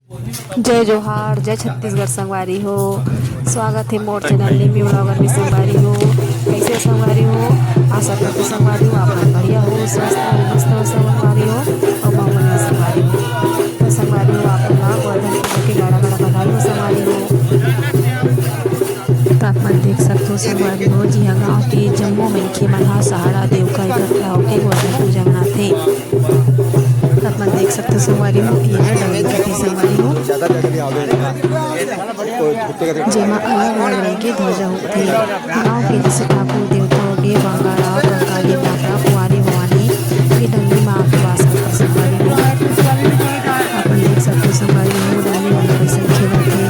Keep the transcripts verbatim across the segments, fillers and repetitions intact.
जय जोहार, जय छत्तीसगढ़ संगवारी हो। स्वागत हे मोर चैनल नेमी ब्लॉगर में संगवारी हो। कइसे हो संगवारी हो? आशा करथों संगवारी हो आप मन बढ़िया हो, स्वस्थ हो, मस्त हो संगवारी हो, अउ मौन में संगवारी हो। तो संगवारी हो, आप मन ला गोवर्धन पूजा के गाड़ा गाड़ा बधाई हो संगवारी हो। तो आप मन देख सकथो संगवारी हो, जिहां गांव के जम्मो मनखे मन ह सहाड़ा देवका इकट्ठा होके गोवर्धन पूजा मनाथे। आप मन देख सकथो संगवारी हो, ये ह डंगी कथे संगवारी हो, जेमा अलग-अलग रंग के ध्वजा होथे। गांव के जइसे ठाकुर देवता होगे, बंगारा, कंकाली माता, कुंवारी भवानी, ये डंगी म आके वास करथे संगवारी हो। आप मन देख सकथो संगवारी हो, डंगी मन कइसन खेलत हे।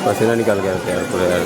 पसीना निकल गया क्या पूरा यार?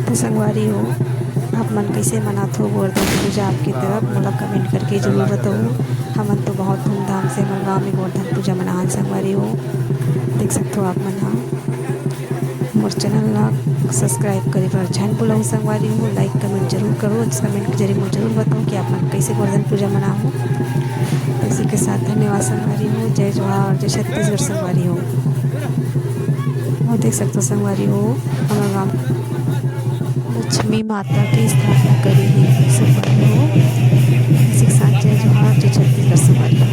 तो संगवारी हो, आप मन कइसे मनात हो गोवर्धन पूजा आपके तरफ? मोला कमेंट करके जरूर बताओ। हमन तो बहुत धूमधाम से हमर गांव में गोवर्धन पूजा मनाहन संगवारी हो। देख सकत हो आप मन ह। मोर चैनल ला सब्सक्राइब करे बर झन भूलव संगवारी हो। लाइक कमेंट जरूर करो। कमेंट के जरिए मोर जरूर बताओ कि आप मन कइसे गोवर्धन पूजा मनाओ। इसी के साथ धन्यवाद संगवारी हो। जय जोहार, जय छत्तीसगढ़ संगवारी हो। और देख सकते हो संगवारी हो, हमर गांव लक्ष्मी माता के स्थापना करी है संगवारी हो। इसी के साथ जय जोहार, जय छत्तीसगढ़ संगवारी हो।